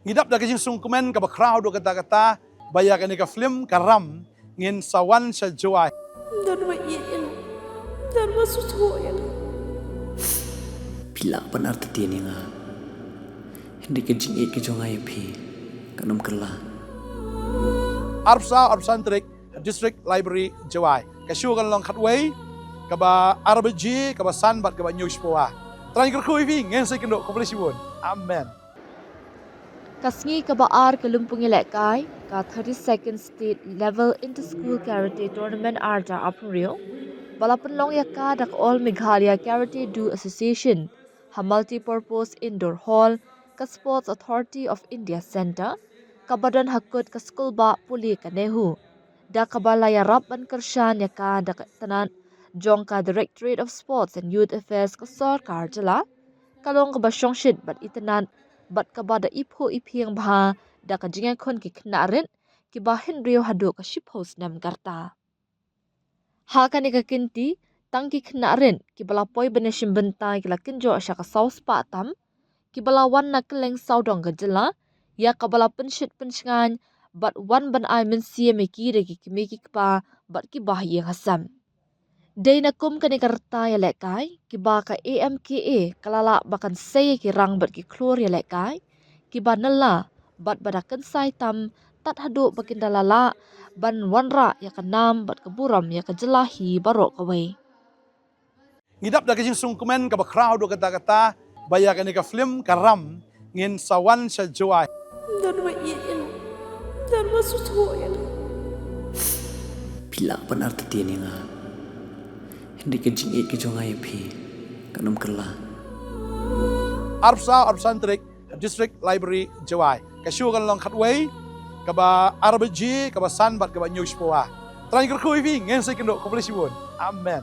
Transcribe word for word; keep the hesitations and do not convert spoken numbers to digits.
Ngi dap da ka jingsngewkmen kaba khraw haduh katta katta ba ïa kane ka film Ka Ram ngin sa wan sha Jowai. Don ba ïeit ïa nga. Don ba sngewthuh ïa nga. Phi lah ban artatien ïa nga. Hynrei ka jingïeit ka jong nga ïa phi kan ym kylla. Arphew saw arphew san tarik, District Library, Jowai. Ka show kan long khatwei, kaba ar baje, kaba san bad kaba hynñiew shiphew. Trai kyrkhu ïa phi, ngin sa ïakynduh, khublei shibun. Amen. Ka sngi kaba ar ka lympung ïalehkai ka thirty-second State Level Inter-School Karate Tournament ar hajar arphew hynriew, ba la pynlong ïa ka da ka All Meghalaya Karate Do Association, ha Multipurpose Indoor Hall ka Sports Authority of India Centre, kaba don ha kut ka skulbah pule ka NEHU, da kaba la ïarap ban kyrshan ïa ka da ka itynnad jong ka Directorate of Sports and Youth Affairs ka sorkar jylla. Ka long kaba shongshit bad itynnad bad kaba da iphuh iphieng bha da ka jingïakhun ki khynnah rit kiba hynriew haduh ka shiphew snem ka rta. Ha kane ka kynti, tang ki khynnah rit kiba la poi ban ïashim bynta ki la kynjoh sha ka saw spah tam, kiba la wan na kylleng sawdong ka jylla, ïa kaba la pynshit pynshngaiñ bad wan ban ai mynsiem ïa ki da ki kmie ki kpa bad kiba ha ïing ha sem. Dei na kum kane ka rta ïalehkai, kiba ka A M K A ka la lah ba kan sei ïa ki rang bad ki khlur ïalehkai kiba nylla bad ba da kynsai tam, tad haduh ba kin da la lah ban wanrah ïa ka nam bad ka burom ïa ka jylla hi baroh kawei. Ngi dap da ka jingsngewkmen kaba khraw haduh katta katta ba ïa kane ka film Ka Ram ngin sa wan sha Jowai. Don ba ïeit ïa nga. Don ba sngewthuh ïa nga. Phi lah ban artatien ïa nga. Hynrei ka jingïeit ka jong nga ïa phi kan ym kylla. Arphew saw arphew san tarik, District Library, Jowai. Ka show kan long khatwei, kaba ar baje, kaba san bad kaba hynñiew shiphew. Trai kyrkhu ïa phi, ngin sa ïakynduh, khublei shibun. Amen.